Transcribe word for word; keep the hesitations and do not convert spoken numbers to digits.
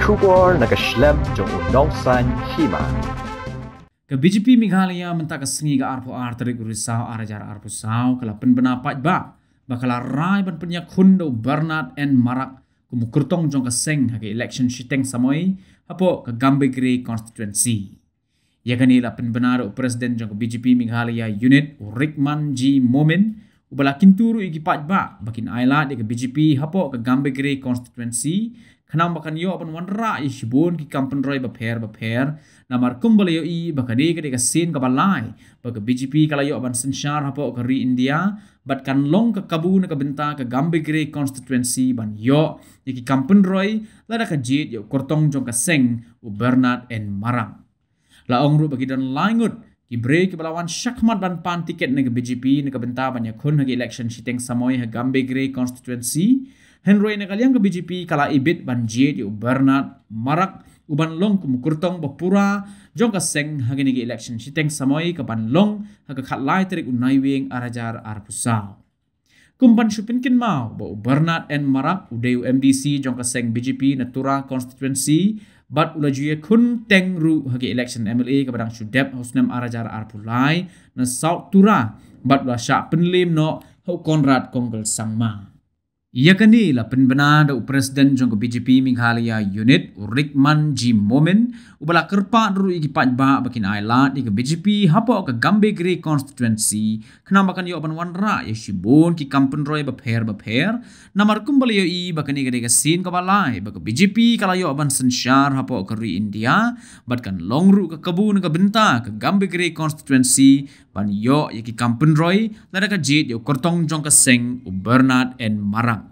Khubor na ka shlem jong u nongsan hima. Ka B J P Meghalaya mynta ka sngi ka arphew ar tarik u Risaw ar hajar arphew saw ka la pynbna paidbah ba ka la rai ban pynïakhun da u Bernard N Marak kum u kyrtong jong ka seng ha ka election shiteng samoi hapoh ka Gambegre constituency. Ïa kane la pynbna da u president jong ka B J P Meghalaya unit u Rickman G Momin, uba la kyntu ruh ïa ki paidbah ba kin ailad ïa ka B J P hapoh ka Gambegre constituency, khnang ba kan ïoh ban wanrah ïa shibun ki kam pynroi bapher bapher. Namar kumba la ïohi ba kane ka dei ka sien kaba lai ba ka B J P ka la ïoh ban synshar hapoh ka ri India, bad kan long ka kabu na ka bynta ka Gambegre constituency ban ïoh ïa ki kam pynroi lada ka jied ïa u kyrtong jong ka seng u Bernard N Marak. La ong ruh ba ki don lai ngut ki briew kiba la wan shakhmat ban pan tiket na ka B J P na ka bynta ban ïakhun ha ka election shiteng samoi ha Gambegre constituency. Hynrei na ka liang ka B J P ka la ibit ban jied ïa u Bernard Marak u ban long kum u kyrtong ba pura jong ka seng ha kane ka election shiteng samoi ka ban long ha ka khatlai tarik u Naiwieng ar hajar arphew saw. Kum ban shu pynkynmaw ba u Bernard N Marak u dei u M D C jong ka seng B J P na Tura constituency, bad u la ju ïakhun teng ruh ha ka election M L A kaba dang shu dep ha u snem ar hajar arphew lai na South Tura, bad u la shah pynliem noh ha u Conrad Kongkal Sangma. Ïa kane la pynbna da u president jong ka B J P Meghalaya unit u Rickman G Momin, uba la kyrpad ruh ïa ki paidbah ba kin ailad ïa ka B J P hapoh ka Gambegre constituency, khnang ba kan ïoh ban wanrah ïa shibun ki kam pynroi bapher bapher. Namar kumba la ïohi ba kane ka dei ka sien kaba lai ba ka B J P ka la ïoh ban synshar hapoh ka ri India, bad kan long ruh ka kabu na ka bynta ka Gambegre constituency ban ïoh ïa ki kam pynroi lada ka jied ïa u kyrtong jong ka seng u Bernard N Marak.